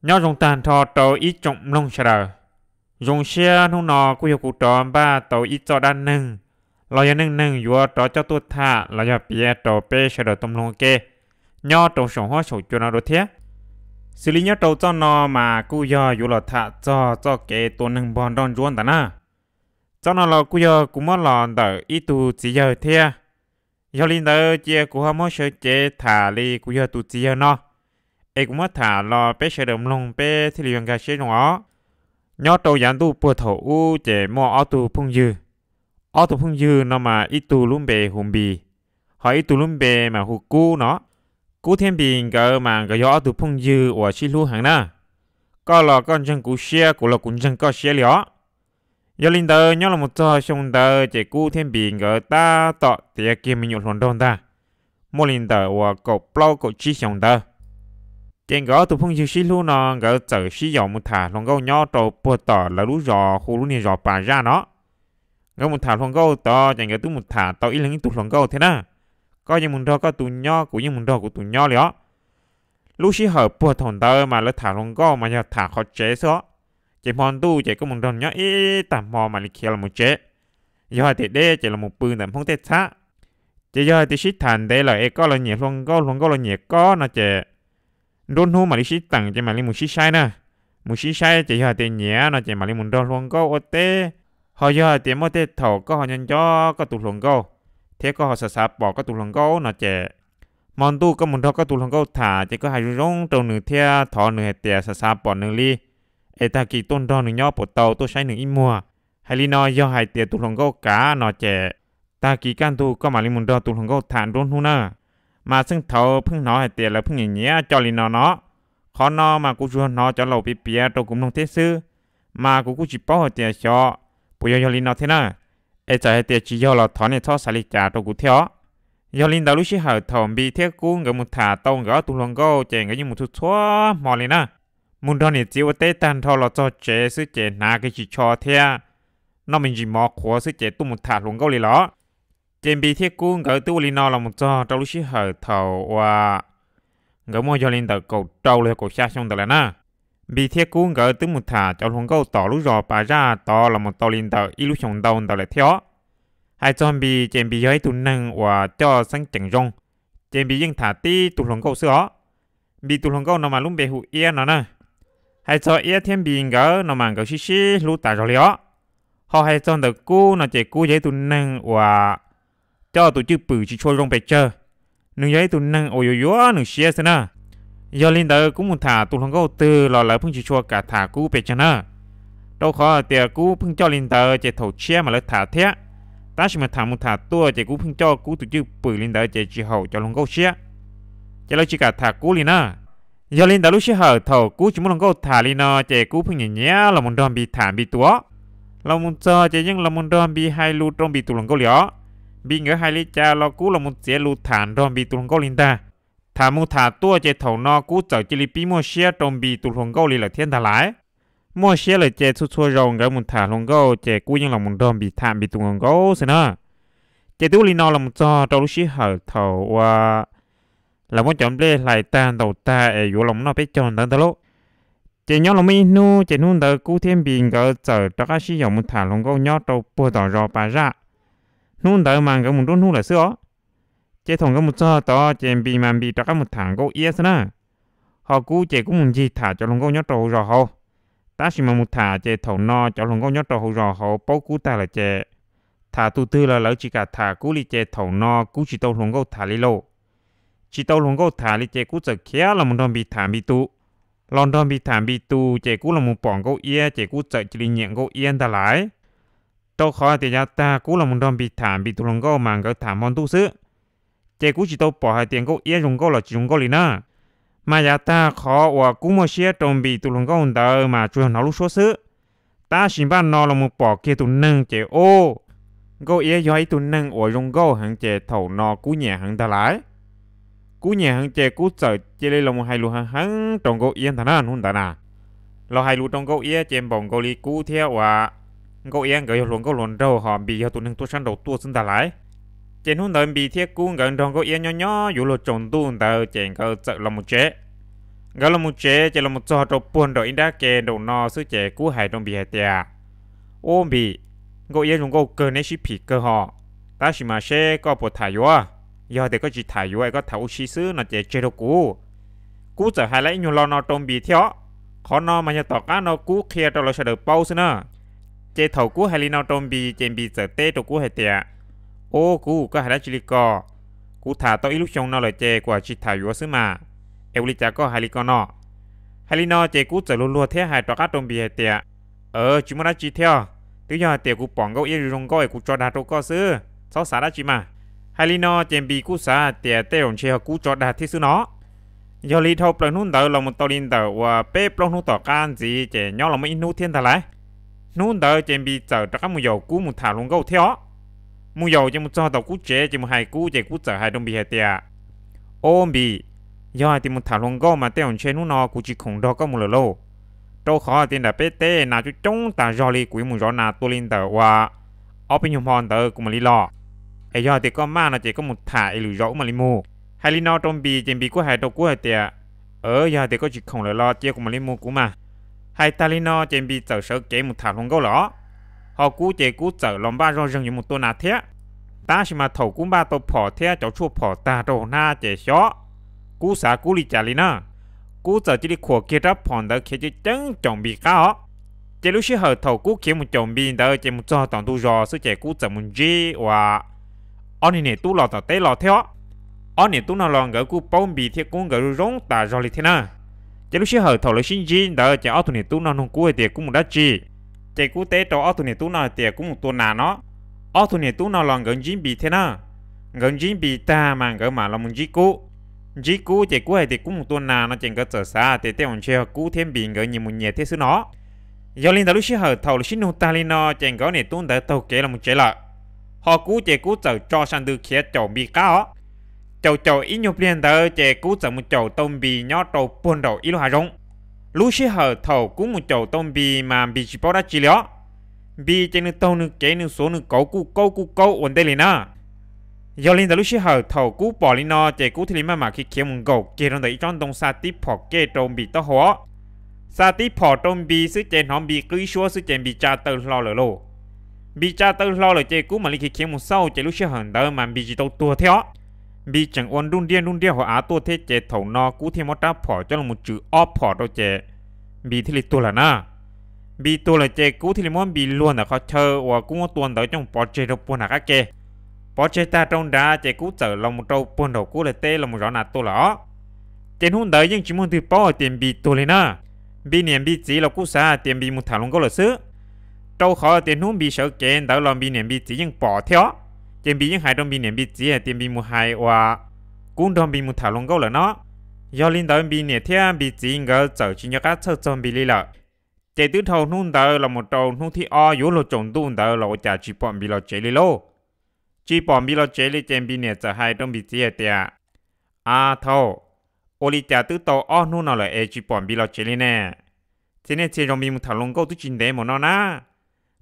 Nyob zoo tag nrho rau ib tsoom mloog sawv daws. Zoo siab hnub no kuj yog kuv rov npaj tau ib txoj dab neeg los yog neej neeg yuav rov coj tuaj tham los yog piav rau peb sawv daws tau mloog ua ke nyob rau saum huab saum cua no dua thiab. Xws li nyob rau txoj no mas kuj yog yuav los tham txog txoj kev tua neeg npog nroj ntsuab ntawd na. Txoj no los kuj yog kuv muab los ntawm ib tug txiv yawg thiab. Yog li ntawd cia kuv ho muab sawv cev tham li kuv yog tus txiv yawg no, es kuv muab tham los peb sawv daws mloog peb thiaj li yuav nkag siab zoo os. Nyob rau yav ntuj puag thaum ub ces muaj ob tug phooj ywg. Ob tug phooj ywg no mas ib tug lub npe hu Npis, ho ib tug lub npe mas hu Kub no. Kub thiab Npis nkawd mas nkawd yog ob tug phooj ywg uas sib hlub heev na. Koj los koj ntseeg kuv siab, kuv los kuv ntseeg koj siab li os. Yog li ntawd nyob los mus txog xyoo ntawd ces Kub thiab Npis nkawd tab tom tiav kiag me nyuam hluas nraug ntag, muaj li ntawm uas kaum plaub kaum tsib xyoos ntawd. Ces nkawd ob tug phooj ywg sib hlub no nkawd txawm sib yaum mus tham hluas nkauj nyob rau puag tom lawv lub zos hu lub niag zos Pas Zaj no. Nkawd mus tham hluas nkauj tod ces nkawd twb mus tham tau ib leeg ib tug hluas nkauj thiab na. Koj yeej mus nrog koj tus nyob, kuv yeej mus nrog kuv tus nyob li os. Lub sij hawm puag thaum ntawd mas lawv tham hluas nkauj mas yog tham qhov tsev xwb os. Ces hmo ntuj ces koj mus nrog nyob ib tag hmo mam li khiav los mus tsev. Yog hais tias deb ces los mus pw ntawm Hmoob tej txhab. Ces yog hais tias sib tham ntev lawm es koj los nyiam hluas nkauj, hluas nkauj los nyiam koj no ces nruab hnub mam li sib teem ces mam li mus sib saib na. Mus sib saib ces yog hais tias nyiam no ces mam li mus nrog hluas nkauj ua teb. Ho yog hais tias muaj tej thaum koj ho nco nco koj tus hluas nkauj, thiab koj ho xav xav pom koj tus hluas nkauj no ces hmo ntuj koj mus nrog koj tus hluas nkauj tham ces koj hais zoo zoo rau nws thiab thov nws hais tias xav xav pom nws li, es tag kis tuaj nrog nws nyob puas tau, tuaj saib nws ib muag. Hais li no yog hais tias tus hluas nkauj kav no ces tag kis kaj ntug koj mam li mus nrog tus hluas nkauj tham nruab hnub na. Mas txheej thaud pheej hnov hais tias lawv pheej nyiam nyiam coj li no no. Qhov no mas kuv tsuas hnov cov laus piav piav rau kuv mloog thiab xwb, mas kuv kuj tsis paub hais tias xyov puas yog yog li no thiab na. Es txawm hais tias tsis yog los thov nej txhob xav li cas rau kuv thiab os. Yog li ntawd lub sij hawm thaum Npis thiab Kub nkawd mus tham tau nkawd ob tug hluas nkauj ces nkawd yeej mus txhua txhua hmo li na. Mus nrog niam txiv ua teb tag nrho los txog tsev xwb ces hnav kev ris tsho thiab noj me ntsis mov qhuav xwb ces tuaj mus tham hluas nkauj li los. Ces Npis thiab Kub nkawd twb ua li no los mus txog rau lub sij hawm thaum uas nkawd muaj yog li ntawm kaum rau los yog kaum xya xyoo ntawd lawm na. Npis thiab Kub nkawd twb mus tham cov hluas nkauj tom lub zos Pas Zaj tod los mus tau li ntawm ib lub xyoos ntau ntawd lawm thiab os. Hais txog Npis ces Npis yog ib tug neeg uas coj xeeb ceem zoo, ces Npis yeej tham tib tug hluas nkauj xwb os. Npis tus hluas nkauj no mas lub npe hu Iab no na. Hais txog Iab thiab Npis nkawd no mas nkawd sib sib hlub tas zog li os. Ho hais txog ntawm Kub no ces Kub yog ib tug neeg uas coj tus cwj pwm tsis tshua zoo pes tsawg. Nws yog ib tug neeg uas yuav yuav nws siab xwb na. Yog li ntawd Kub mus tham tus hluas nkauj twg los lawv pheej tsis tshua kam tham Kub pes tsawg na. Rau qhov hais tias Kub pheej coj li ntawd ces thaum tshiab mas lawv tham thiab. Tab sis mas tham mus tham tuaj ces Kub pheej coj Kub tus cwj pwm li ntawd ces tsis haum cov hluas nkauj siab. Ces lawv tsis kam tham Kub li na. Yog li ntawd lub sij hawm thaum Kub tsis muaj hluas nkauj tham li no ces Kub pheej nyiam nyiam los mus nrog Npis tham Npis tus os. Los mus txog ces yeej los mus nrog Npis hais lus rau Npis tus hluas nkauj li os. Npis nkawd hais li cas los Kub los mus txiav lus tham nrog Npis tus hluas nkauj li ntag. Tham mus tham tuaj ces thaum no Kub txawm cia li pib muaj siab rau Npis tus hluas nkauj li lawm thiab ntag lauj. Muaj siab lawm ces txhua txhua zaus nkawd mus tham hluas nkauj ces Kub yeej los mus nrog Npis tham Npis tus hluas nkauj xwb na. Ces twb ua li no los mus txog rau lub sij hawm thaum uas lawv muab cov nplej hlais tag ntaus tag es yuav los noj peb caug ntawd ntag lauj. Ces nyob los muaj ib hnub ces hnub ntawd Kub thiab Npis nkawd txawm rov qab sib yaum mus tham hluas nkauj nyob rau puag tom zos Pas Zaj. Hnub ntawd mas nkawd mus nruab hnub lawm xwb os. Ces thaum nkawd mus txog tod ces Npis mas Npis rov qab mus tham Nkauj Iab xwb na. Ho Kub ces Kub mus ncig tham cov hluas nkauj nyob rau hauv zos hauv. Tab sis mas mus tham ces thaum no cov hluas nkauj nyob rau hauv zos hauv paub Kub tag lawm ces tham tus twg los lawv tsis kam tham Kub li ces thaum no Kub tsis tau hluas nkauj tham li lauj. Tsis tau hluas nkauj tham li ces Kub txawm khiav los mus nrog Npis tham Npis tus. Los nrog Npis tham Npis tus ces Kub los mus pom Nkauj Iab ces Kub txawm cia li nyiam Nkauj Iab ntag lauj. Rau qhov hais tias yav tag Kub los mus nrog Npis tham Npis tus hluas nkauj mas nkawd tham hmo ntuj xwb. Ces Kub tsis tau pom hais tias Nkauj Iab zoo nkauj los tsis zoo nkauj li na. Mas yav tag qhov uas Kub muaj siab rau Npis tus hluas nkauj ntawd mas tsuas yog hnov lub suab xwb. Tab sis npaj no los mus pom kiag tus neeg ces ub, Nkauj Iab yog ib tug neeg uas zoo nkauj heev ces thaum no Kub nyiam heev ntag lauj. Kub nyiam heev ces Kub txawm cia li los mus hais lus heev heev rau Nkauj Iab ntag na hnub ntawd na. Los hais lus rau Nkauj Iab ces npaum nkaus li Kub thiab uas Nkauj Iab nkawd yog hluas nkauj hluas nraug ho Npis yog tus neeg tuaj sab nraud tuaj xwb ntag lauj. Ces hnub ntawd Npis thiab Kub nkawd nrog Nkauj Iab nyob nyob yuav luag tsaus ntuj ntawd ces nkawd txawm los mus tsev. Nkawd los mus tsev ces los mus txog rau puag nraum ib nrab ke nraum no xwb ces Kub hais rau Npis hais tias, Ub Npis, nkauj iab zoo nkauj kawg, neb sib phim kawg hos, tab sis mas seb koj puas tham yuav. Yog tias koj tsis tham yuav es koj tham ua si xwb no ces tseg rau kuv. Kub txawm hais lawm ib nyuag lo no rau Npis thiab os. Qhov no mas yog tom qab no Kub qhia rau lawv sawv daws paub xwb na. Ces thaum Kub hais li no rau Npis ces Npis txawm teb rau Kub hais tias, Ub Kub, koj hais dab tsi li ko? Kuv tham tau ib lub xyoo no lawm ces kuv tsis tham yuav xwb mas, es ua li cas koj hais li ko no? Hais li no ces Kub txawm luag luag thiab hais rov qab rau Npis hais tias, Tsis muaj dab tsi thiab, twb yog hais tias kuv pom nkauj iab zoo zoo nkauj es kuv tso dag rau koj xwb, txhob xav dab tsi mas. Hais li no ces Npis kuj xav hais tias tej zaum ntshe yog Kub tso dag thiab xwb no. Yog li dhau plaws hnub ntawd los mus tau li ntawm uas peb plaub hnub tom qab ntxiv ces nyob los muaj ib hnub thiab ntag lauj. Hnub ntawd ces Npis txawm rov qab mus yaum Kub mus tham hluas nkauj thiab os. Mus yaum ces mus txog tom Kub tsev ces mus hais Kub ces Kub txawm hais rau Npis hais tias, Ob Npis, yog hais tias mus tham hluas nkauj mas tej zaum ntshe hnub no kuv tsis khoom nrog koj mus lawm lauj, rau qhov tias nram peb teb nas coob coob tas zog li, kuv yuav mus zov nas tua li ntawm uas ob peb nyuag hmo ntawd kuv mam li los. Es yog hais tias koj maj no ces koj mus tham es lwm zaus wb mam li mus. Hais li no rau Npis ces Npis kuj hais rau Kub hais tias, Yog hais tias koj tsis khoom lawm los cia kuv mam li mus kuv mas. Hais tag li no ces Npis txawm sawv kev mus tham hluas nkauj lawm os. Ho Kub ces Kub txawm los npaj zoj zeeg yuav mus tua nas thiab. Tab sis mas thaum Kub npaj tau phom thiab cov tshuaj phom tag rau hauv hnab ces xyov Kub xav Kub li cas li na, Kub txawm cia li khuam kiag rab phom ntawd khiav ceev ceev caum Npis qab os. Ces lub sij hawm thaum Kub khiav mus caum Npis ntawd ces mus txog tom ntug zos xwb ces Kub txawm mus ntsib uas ob niag niam tub los tom teb los thiab os. Ob niam tub no los nkawd kuj paub Npis thiab Kub nkawd zoo zoo tas zog li thiab na. Ces lub sij hawm thaum lawv sib ntsib ntawd ces ob tug niam tub no nug Kub hais tias Kub mus dab tsi. Ces Kub teb rau ob tug niam tub no hais tias Kub mus tua nas no. Ob tug niam tub no los nkawd ntsib Npis thiab na. Nkawd ntsib Npis tag mas nkawd mam los mus ntsib Kub. Ntsib Kub ces Kub hais tias Kub mus tua nas no ces nkawd txawm xav tias tej zaum ntshe yog Kub thiab Npis nkawd nyias mus nyias thiab xwb no. Yog li ntawd lub sij hawm thaum lawv sib nug tag li no ces nkawd ob niam tub ntawd taug kev los mus tsev lawm. Ho Kub ces Kub txawm tso sa ntws khiav caum Npis qab os. Caum caum ib nyuag pliag ntawd ces Kub txawm mus caum tau Npis nyob rau puag nraum ib lub hav zoov. Lub sij hawm thaum Kub mus caum tau Npis mas Npis tsis paub dab tsi li os. Npis ces nws taug nws kev nws xuav nws kauv kuj kaub kuj kaub ua ntej li na. Yog li ntawd lub sij hawm thaum Kub pom li no ces Kub thiaj li maj mam khiav khiav mus nkaum kiag rau ntawm ib tsob ntoo xa tib phom kej rau Npis taub hau os. Xa tib phom rau Npis xwb ces hnov Npis qw ib suab xwb ces Npis tsa taw hlo lawm lauj. Npis tsa taw hlo lawm ces Kub mam li khiav khiav mus xauj ces lub sij hawm ntawd mas Npis tsis tau tuag thiab os. Npis tseem ua nruj nriaj nruj nriaj hauv av tuaj thiab ces thaum no Kub thiaj muab rab phom coj los tswm ob phom rau ces Npis thiaj li tuag lawm na. Npis tuag lawm ces Kub thiaj li muab Npis luag ntawm qhov chaw uas Kub muab tua ntawd coj mus pov tseg rau puag nram qab ke. Pov tseg tag rau nrad ces Kub txawm los mus rau puag nraum Kub lawv teb los mus zov nas tua lawm os. Ces hnub ntawd yeej tsis muaj leej twg paub hais tias Npis tuag li na. Npis niam Npis txiv los kuj xav hais tias Npis mus tham hluas nkauj lawm xwb, rau qhov tias hnub Npis sawv kev ntawd los Npis niam Npis txiv yeej pom thiab os. Ces Npis yeej hais rau Npis niam Npis txiv hais tias Npis mus hais uas Kub nrog Npis mus tham hluas nkauj lawm no. Yog li ntawd Npis niam thiab Npis txiv nkawd txawm tsis nco qab txhawj txog Npis li lawm. Ces twb dhau hnub ntawd los mus rau hnub thib ob yuav luag tsaus ntuj ntawd los ua cas tsis pom Npis los tsev li lauj. Tsis pom Npis los tsev li ces Npis niam txawm hais rau Npis txiv hais tias, A thaum, ua li cas twb tau ob hnub no lawm es tsis pom Npis los tsev li ne? Txhia niaj txhia zaus Npis mus tham hluas nkauj twb tsis ntev mus no na.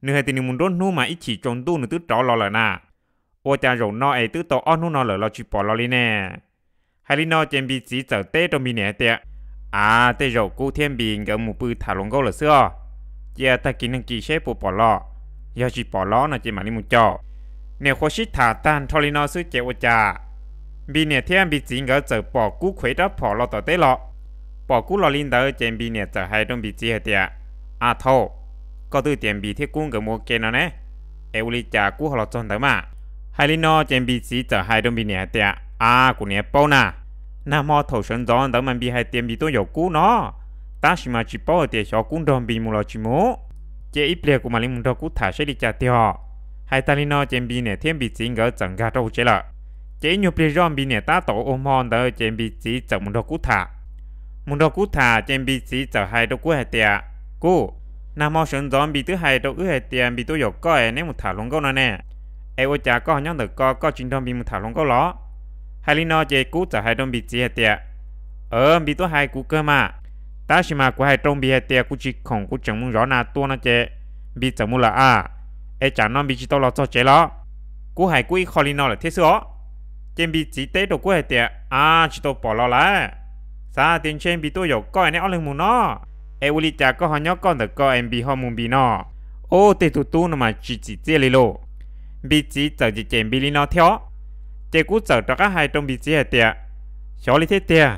Nws hais tias nws mus nruab hnub mas ib chim tsaus ntuj nws twb rov los lawm na. Ua cas zaum no es twb tau ob hnub no lawm los tsis pom los li ne? Hais li no ces Npis txiv txawm teb rau Npis niam hais tias, A, tej zaum Kub thiab Npis nkawd mus pw tham hluas nkauj lawm xwb os. Cia tag kis neeg kis seb puas pom los, yog tsis pom los no ces mam li mus caum. Niam qhuav sib tham tag nrho li no xwb ces ua cas Npis niam thiab Npis txiv nkawd txawm pom Kub khuam ib rab phom los tom teb los. Pom Kub los li ntawd ces Npis niam txawm hais rau Npis txiv hais tias, A thaum, koj twb tias Npis thiab Kub nkawd mus ua ke no ne, es ua li cas Kub ho los txog ntawd mas? Hais li no ces Npis txiv txawm hais rau Npis niam hais tias, A, kuv niam paub na, nag hmo thaum sawv ntxov ntawd mas Npis hais tias Npis tuaj yaum Kub no, tab sis mas tsis paub hais tias xyov Kub nrog Npis mus los tsis mus. Cia ib pliag kuv mam li mus nrog Kub tham saib li cas tiag. Hais tag li no ces Npis niam thiab Npis txiv nkawd txawm nkag rau hauv tsev lawm. Ces ib nyuag pliag zoj Npis niam tab tom ua hmo ntawd ces Npis txiv txawm mus nrog Kub tham. Mus nrog Kub tham ces Npis txiv txawm hais rau Kub hais tias, Kub, nag hmo sawv ntxov Npis twb hais rau wb hais tias Npis tuaj yaum koj es neb mus tham hluas nkauj no ne, es ua cas koj ho nyob ntawm ko koj tsis nrog Npis mus tham hluas nkauj los? Hais li no ces Kub txawm hais rau Npis txiv hais tias, Npis tuaj hais kuv kawg mas, tab sis mas kuv hais rau Npis hais tias kuv tsis khoom kuv tseem mus zov nas tua no ces Npis txawm mus lawm a, es tsam no Npis tsis tau los txog tsev los? Kub hais Kub ib qho li no lawm thiab xwb os. Ces Npis txiv teb rau Kub hais tias, A, tsis tau pom los lawm. Tav tias ntshe Npis tuaj yaum koj es neb ob leeg mus no, es ua li cas koj ho nyob koj ntawm ko es Npis ho mus Npis no? Ub, tej tug tub no mas tsis txim txiaj li lauj. Npis txiv txawm cem cem Npis li no thiab os. Ces Kub txawm rov qab hais rau Npis txiv hais tias, xyov li thiab tiag,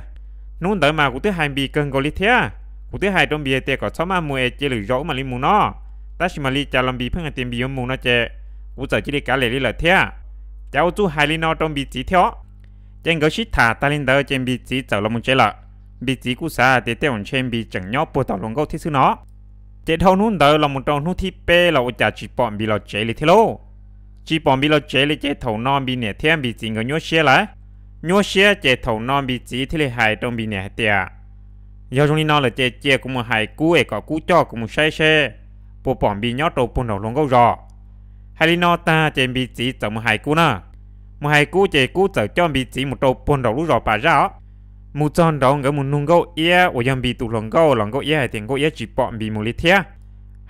hnub ntawd mas kuv twb hais Npis kawg nkaus li thiab. Kuv twb hais rau Npis hais tias kom txhob maj mus es cia lwm zaus wb mam li mus no, tab sis mam li cas los Npis pheej hais tias Npis yuav mus no ces kuv txawm cia li kav liam li lawm thiab. Cas ua txuj hais li no rau Npis txiv thiab os. Ces nkawd sib tham tas li ntawd ces Npis txiv txawm los mus tsev lawm. Npis txiv kuj xav hais tias tej zaum ntshe Npis tseem nyob puag tom hluas nkauj thiab xwb no. Ces dhau hnub ntawd los mus rau hnub thib peb los ua cas tsis pom Npis los tsev li thiab lauj. Tsis pom Npis los tsev li ces thaum no Npis niam thiab Npis txiv nkawd nyuaj siab lawm. Nyuaj siab ces thaum no Npis txiv thiaj li hais rau Npis niam hais tias, yog zoo li no lawm ces cia kuv mus hais Kub es kom Kub coj kuv mus saib seb puas pom Npis nyob rau puag nraum hluas nkauj zos. Hais li no tag ces Npis txiv txawm mus hais Kub na. Mus hais Kub ces Kub txawm coj Npis txiv mus rau puag nraum lub zos Pas Zaj os. Mus txog nraud nkawd mus nug Nkauj Iab uas yog Npis tus hluas nkauj los Nkauj Iab hais tias Nkauj Iab tsis pom Npis mus li thiab.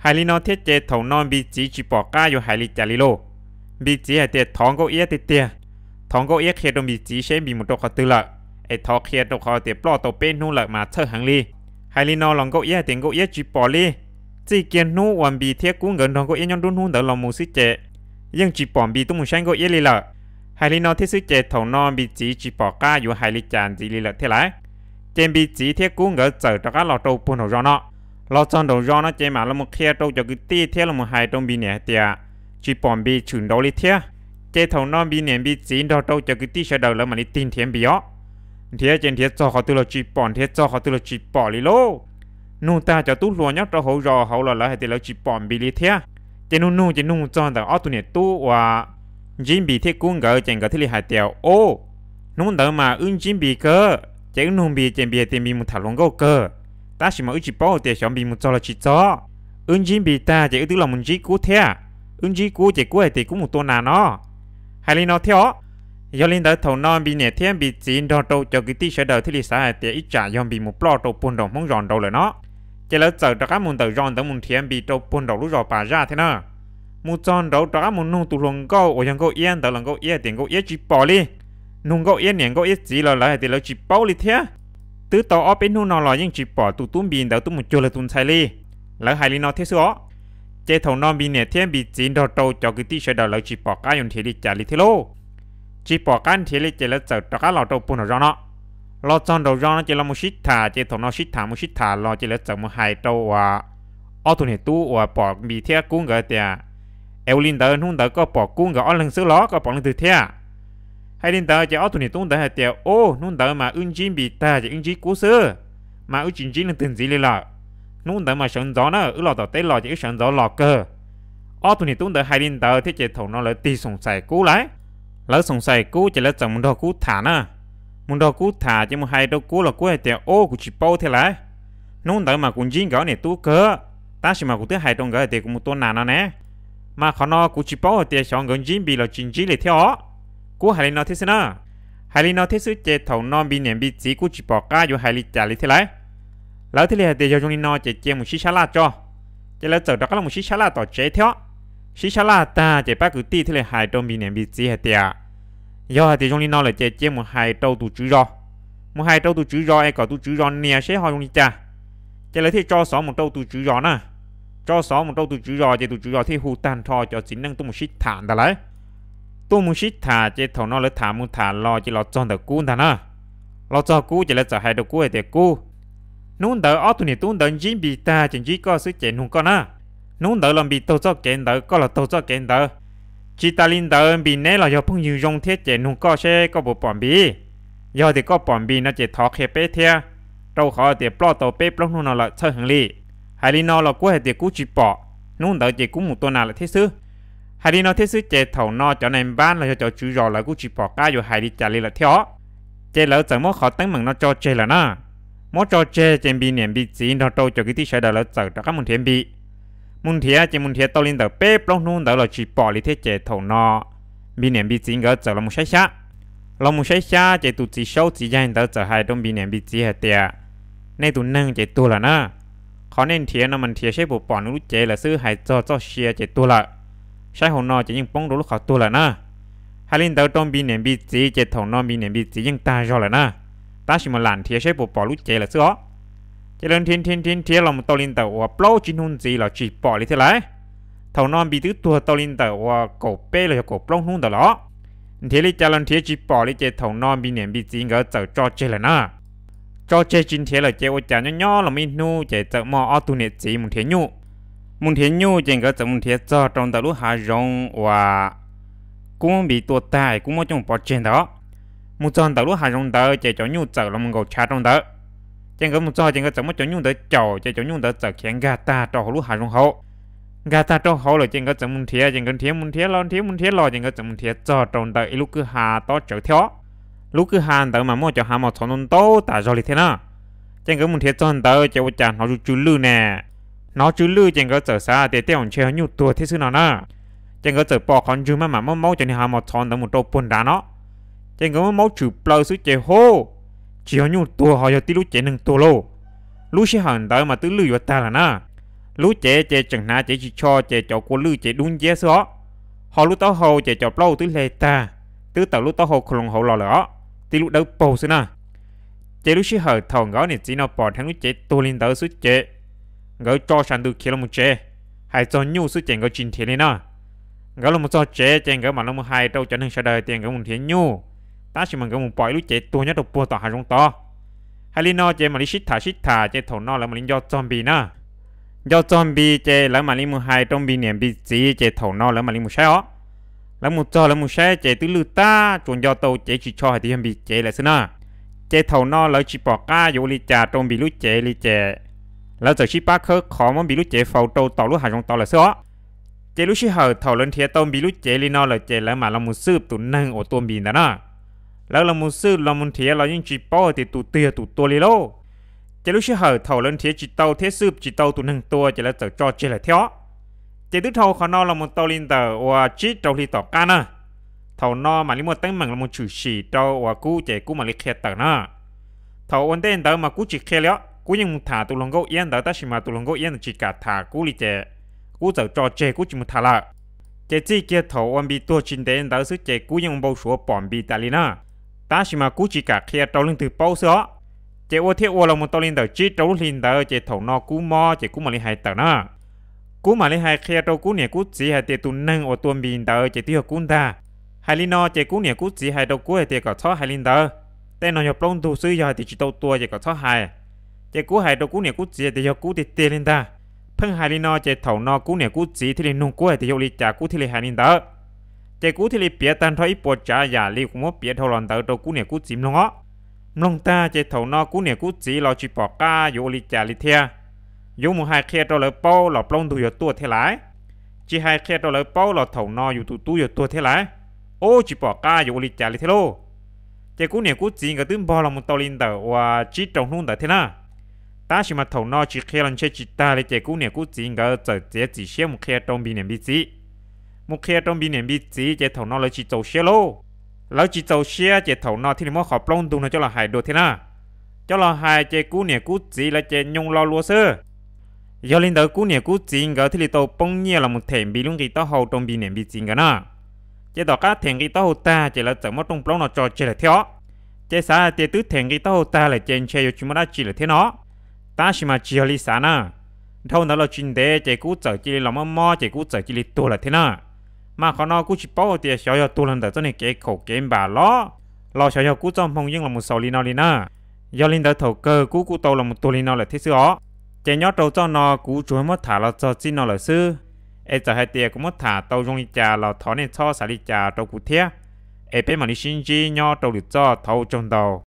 Hais li no thiab ces thaum no Npis txiv tsis pom qab yuav hais li cas li lauj. Npis txiv hais tias thov Nkauj Iab tiag tiag, thov Nkauj Iab qhia rau Npis txiv seb Npis mus rau qhov twg lawm, es thov qhia rau qhov tias ploj tau peb hnub lawm mas txhawj heev li. Hais li no los Nkauj Iab hais tias Nkauj Iab tsis pom li. Txij kiag hnub uas Npis thiab Kub nkawd nrog Nkauj Iab nyob nruab hnub ntawd los mus xwb ces yeej tsis pom Npis tuaj mus saib Nkauj Iab li lawm. Hais li no thiab xwb ces thaum no Npis txiv tsis pom qab yuav hais li cas ntxiv li lawm thiab lauj. Ces Npis txiv thiab Kub nkawd txawm rov qab los rau puag nraum zos no. Los txog nraum zos no ces mam los mus qhia rau cov kwv tij thiab los mus hais rau Npis niam hais tias tsis pom Npis tshwm nraud li thiab. Ces thaum no Npis niam Npis txiv nrog rau cov kwv tij sawv daws lawv mam li tig nrhiav Npis os. Nrhiav ces nrhiav txog qhov twg los tsis pom, nrhiav txog qhov twg los tsis pom li lauj. Nug tag cov tub hluas nyob rau hauv zos hauv los lawv hais tias lawv tsis pom Npis li thiab. Ces nug nug ces nug txog ntawm ob tug niam tub uas ntsib Npis thiab Kub nkawd ces nkawd thiaj li hais tias, o, hnub ntawd mas wb ntsib Npis kawg ces wb nug Npis ces Npis hais tias Npis mus tham hluas nkauj kawg, tab sis mas wb tsis paub hais tias xyov Npis mus txog los tsis txog. Wb ntsib Npis tag ces wb twb los mus ntsib Kub thiab. Wb ntsib Kub ces Kub hais tias Kub mus tua nas no. Hais li no thiab os. Yog li ntawd thaum no Npis niam thiab Npis txiv nrog rau cov kwv tij sawv daws thiaj li xav hais tias ib tsam yog Npis mus ploj rau puag nraum Hmoob zos nraud lawm no. Ces lawv txawm rov qab mus ntawm zos ntawd mus nrhiav Npis rau puag nraum lub zos Pas Zaj thiab na. Mus txog nraud rov qab mus nug tus hluas nkauj uas yog Nkauj Iab ntawd los Nkauj Iab hais tias Nkauj Iab tsis pom li. Nug Nkauj Iab niam Nkauj Iab txiv los lawv hais tias lawv tsis paub li thiab. Twb tau ob peb hnub no los yeej tsis pom tus tub Npis ntawd tuaj mus cuag lawv tus ntxhais li. Lawv hais li no thiab xwb os. Ces thaum no Npis niam thiab Npis txiv nrog rau cov kwv tij sawv daws lawv tsis pom qab yuav nrhiav li cas li thiab lauj. Tsis pom qab nrhiav li ces lawv txawm rov qab los rau puag nraum zos no. Los txog nraum zos no ces los mus sib tham ces thaum no sib tham mus sib tham los ces lawv txawm mus hais rau uas ob tug niam tub uas pom Npis thiab Kub nkawd tias, es ua li ntawd hnub ntawd koj pom Kub nkawd ob leeg xwb los koj pom leej twg thiab? Hais li ntawd ces ob tug niam tub ntawd hais tias, o, hnub ntawd mas wb ntsib Npis tag ces wb ntsib Kub xwb, mas wb tsis ntsib leej twg ntxiv li lawm. Hnub ntawd mas sawv ntxov na, wb los tom teb los ces wb sawv ntxov los kawg. Ob tug niam tub ntawd hais li ntawd thiab ces thaum no lawv tig xoom xais Kub lauj. Lawv xoom xais Kub ces lawv txawm mus nrog Kub tham na. Mus nrog Kub tham ces mus hais rau Kub los Kub hais tias, o, kuv tsis paub thiab lauj. Hnub ntawd mas kuv ntsib nkawd ob niam tub kawg, tab sis mas kuv twb hais rau nkawd hais tias kuv mus tua nas no ne. Mas qhov no kuv tsis paub hais tias xyov nkawd ntsib Npis los tsis ntsib li thiab os. Kub hais li no thiab xwb na. Hais li no thiab xwb ces thaum no Npis niam Npis txiv kuj tsis pom qab yuav hais li cas li thiab lauj. Lawv thiaj li hais tias yog zoo li no ces cia mus sib sab laj tso. Ces lawv txawm rov qab los mus sib sab laj tom tsev thiab. Sib sab laj tag ces pab kwv tij thiaj li hais rau Npis niam Npis txiv hais tias, yog hais tias zoo li no lawm ces cia mus hais rau tus tswv zos. Mus hais rau tus tswv zos es kom tus tswv zos nias seb ho zoo li cas. Ces lawv thiaj tso xov mus rau tus tswv zos na. Tso xov mus rau tus tswv zos ces tus tswv zos thiaj hu tag nrho cov txiv neej tuaj mus sib tham ntag lauj. Tuaj mus sib tham ces thaum no lawv tham mus tham los ces los txog ntawm Kub ntag na. Los txog Kub ces lawv txawm hais rau Kub hais tias, Kub, hnub ntawd ob tug niam tub ntawd ntsib Npis tag ces ntsib koj xwb ces nug koj na. Hnub ntawd los Npis taug txoj kev ntawd, koj los taug txoj kev ntawd. Tsis tas li ntawd Npis neb los yog phooj ywg zoo thiab ces nug koj seb koj puas pom Npis. Yog tias koj pom Npis no ces thov qhia peb thiab, rau qhov tias ploj tau peb plaub hnub no lawm txhawj heev li. Hais li no los Kub hais tias Kub tsis pom, hnub ntawd ces Kub mus tua nas lawm thiab xwb. Hais li no thiab xwb ces thaum no cov nais npab los yog cov tswv zos lawv kuj tsis pom qab yuav hais li cas li lawm thiab os. Ces lawv txawm muab qhov teeb meem no tso tseg lawm na. Muab tso tseg ces Npis niam Npis txiv nrog rau cov kwv tij sawv daws lawv txawm rov qab mus nrhiav Npis. Mus nrhiav ces mus nrhiav tau li ntawm peb plaub hnub ntawd los tsis pom li thiab ces thaum no Npis niam Npis txiv nkawd txawm los mus saib xyab. Los mus saib xyab ces tus txiv saub txiv yaig ntawd txawm hais rau Npis niam Npis txiv hais tias, nej tus neeg ces tuag lawm na. Qhov nej nrhiav no mas nrhiav saib puas pom nws lub cev lawm xwb, hais txog txoj sia ces tuag lawm. Saib hauv no ces yeej poob rau lub qhov tuag lawm na. Hais li ntawd rau Npis niam Npis txiv ces thaum no Npis niam Npis txiv yeej tag zog lawm na. tab sis mas lam nrhiav saib puas pom lub cev lawm xwb os. Ces lawv nrhiav nrhiav nrhiav nrhiav los mus tau li ntawm uas plaub tsib hnub ntxiv los tsis pom li thiab lauj. Thaum no Npis twb tuag tau li ntawm uas kaum peb los yog kaum plaub hnub ntawd los. Nrhiav li cas los nrhiav tsis pom li ces thaum no Npis niam Npis txiv nkawd txawm tso tseg lawm na. Tso tseg tsis nrhiav lawm ces ua cas nyob nyob los muaj ib hnub ces txawm muaj ob tug niam txiv mus nrhiav nyuj. Mus nrhiav nyuj ces nkawd txawm mus nrhiav txog rau ntawm lub hav zoov uas Kub muab Npis tua tag es Kub muab coj pov tseg ntawd. Mus txog ntawm lub hav zoov ntawd ces cov nyuj txawm los mus nkaum tshav rau ntawd. Ces nkawd mus txog ces nkawd txawm muab cov nyuj ntawd caum ces cov nyuj ntawd txawm khiav nkag tag rau hauv lub hav zoov hauv. Nkag tag rau hauv lawm ces nkawd txawm mus nrhiav ces nkawd nrhiav mus nrhiav los nrhiav mus nrhiav los ces nkawd txawm mus nrhiav txog rau ntawm ib lub kwj ha tob tsawv thiab. Lub kwj ha ntawd mas muaj cov hav mos txhov ntau ntau tas zog li thiab na. Ces nkawd mus nrhiav txog ntawd ces ua cas hnov tsw tsw lwj ne. Hnov tsw lwj ces nkawd txawm xav tias tej zaum ntshe yog nyuj tuag thiab xwb no na. Ces nkawd txawm pom qhov ntswg maj mam muab maub cov niag hav mos txhov ntawd mus rau puag nrad no. Ces nkawd muab maub tshwm plaws xwb ces hu, tsis yog nyuj tuag ho yog tib lub cev neeg tuag lauj. Lub sij hawm ntawd mas twb lwj yuav tag lawm na. Lub cev ces tseem hnav cev ris tsho ces cov kua lwj ces dub nciab xwb os. Ho lub taub hau ces cov plaub twb hle tag, twb tawm lub taub hau khoo loo hauv los lawm os, tib lub dawb paug xwb na. Ces lub sij hawm thaum nkawd niam txiv no pom dheev lub cev tuag li ntawd xwb ces nkawd tso sav ntws khiav los mus tsev. Hais txog nyuj xwb ces nkawd tsis nrhiav li na. Nkawd los mus txog tsev ces nkawd mam los mus hais rau cov neeg sawv daws tias nkawd mus nrhiav nyuj, tab sis mas nkawd mus pom ib lub cev tuag nyob rau puag tom hav zoov tod. Hais li no ces mam li sib tham sib tham ces thaum no lawv mam li nco txog Npis na. Nco txog Npis ces lawv mam li mus hais rau Npis niam Npis txiv ces thaum no lawv mam li mus saib os. Lawv mus txog lawv mus saib ces twb lwj tag tsuas nco tau cev ris tsho hais tias yog Npis cev lawm xwb na. Ces thaum no lawv tsis pom qab yuav ua li cas rau Npis lub cev li ces lawv txawm sib pab khawb qhov muab Npis lub cev faus rau tom lub hav zoov tod lawm xwb os. Ces lub sij hawm thaum lawv nrhiav tau Npis lub cev li no lawm ces lawv mam los mus xwb tus neeg uas tua Npis ntawd na. Lawv los mus xwb los mus nrhiav los yeej tsis paub hais tias tus twg yog tus tua li lauj. Ces lub sij hawm thaum lawv nrhiav tsis tau thiab xwb tsis tau tus neeg tua ces lawv txawm tso tseg lawm thiab os. Ces twb dhau qhov no los mus tau li ntawm uas tsib rau hli tom qab na. Thaum no mam li muaj teeb meem los mus tshwm sim rau uas Kub ces Kub mam li qhia tawm na. Thaum ua ntej ntawd mas Kub tsis qhia li os, Kub yeej mus tham tus hluas nkauj iab ntawd tab sis mas tus hluas nkauj iab ntawd tsis kam tham Kub li ces Kub txawm tso tseg Kub tsis mus tham lawm. Ces txij kiag thaum uas Npis tuag tsis ntev ntawd xwb ces Kub yeej ua npau suav pom Npis tas li na. Tab sis mas Kub tsis kam qhia rau leej twg paub xwb os. Ces ua thiab ua los mus tau li ntawm tsib rau lub hli ntawd ces thaum no Kub mob ces Kub mam li hais tawm na. Kub mam li hais qhia rau Kub niam Kub txiv hais tias tus neeg uas tua Npis ntawd ces twb yog Kub ntag. Hais li no ces Kub niam Kub txiv hais rau Kub hais tias kom txhob hais li ntawd. Tej no yog plaub ntug xwb, yog hais tias tsis tau tua ces kom txhob hais. Ces Kub hais rau Kub niam Kub txiv hais tias yog Kub tiag tiag li ntag. Pheej hais li no ces thaum no Kub niam Kub txiv thiaj li nug Kub hais tias yog ua li cas Kub thiaj li hais li ntawd. Ces Kub thiaj li piav tag nrho ib puas tsav yam li kuv muab piav dhau los ntawd rau Kub niam Kub txiv mloog os. Mloog tag ces thaum no Kub niam Kub txiv los tsis pom qab yuav ua li cas li thiab. Yuav mus hais qhia rau lawv paub los plaub ntug yuav tuaj thiab laiv. Tsis hais qhia rau lawv paub los thaum no yus tus tub yuav tuag thiab laiv. Ub, tsis pom qab yuav ua li cas li thiab lauj. Ces Kub niam Kub txiv nkawd twb npog los mus tau li ntawm uas tsib rau hnub ntawd thiab na. Tab sis mas thaum no tsis qhia los ntshe tsis tag li ces Kub niam Kub txiv nkawd txawm txiav txim siab mus qhia rau Npis niam Npis txiv. Mus qhia rau Npis niam Npis txiv ces thaum no lawv tsis txaus siab lauj. Lawv tsis txaus siab ces thaum no thiaj li muab qhov plaub ntug no coj los hais dua thiab na. Coj los hais ces Kub niam Kub txiv lawv ces nyoo lo lua xwb. Yog li ntawd Kub niam Kub txiv nkawd thiaj li tau poob nyiaj los mus them Npis lub nqi taub hau rau Npis niam Npis txiv nkawd na. Ces tom qab them nqi taub hau tag ces lawv txawm muab rooj plaub no tso tseg lawm thiab os. Ces xav hais tias twb them nqi taub hau tag lawm ces ntshe yuav tsis muaj dab tsi lawm thiab no. Tab sis mas tsis yog li xav na. Dhau ntawd los tsis ntev ces Kub txawm cia li los mob mob ces Kub txawm cia li tuag lawm thiab na. Mas qhov no kuj tsis paub hais tias xyov yog tuag los ntawm txoj niag kev khaum kev npam los, los xyov yog Kub txoj hmoo yeej los mus xaus li no li na. Yog li ntawd thaum kawg Kub kuj tau los mus tuag li no lawm thiab xwb os. Ces nyob rau txoj no kuv tsuas muab tham los txog txij no lawm xwb. Es txawm hais tias kuv muab tham tau zoo li cas los thov nej txhob xav li cas rau kuv thiab. Es peb mam li sib ntsib nyob rau lwm txoj, thov ua tsaug ntau.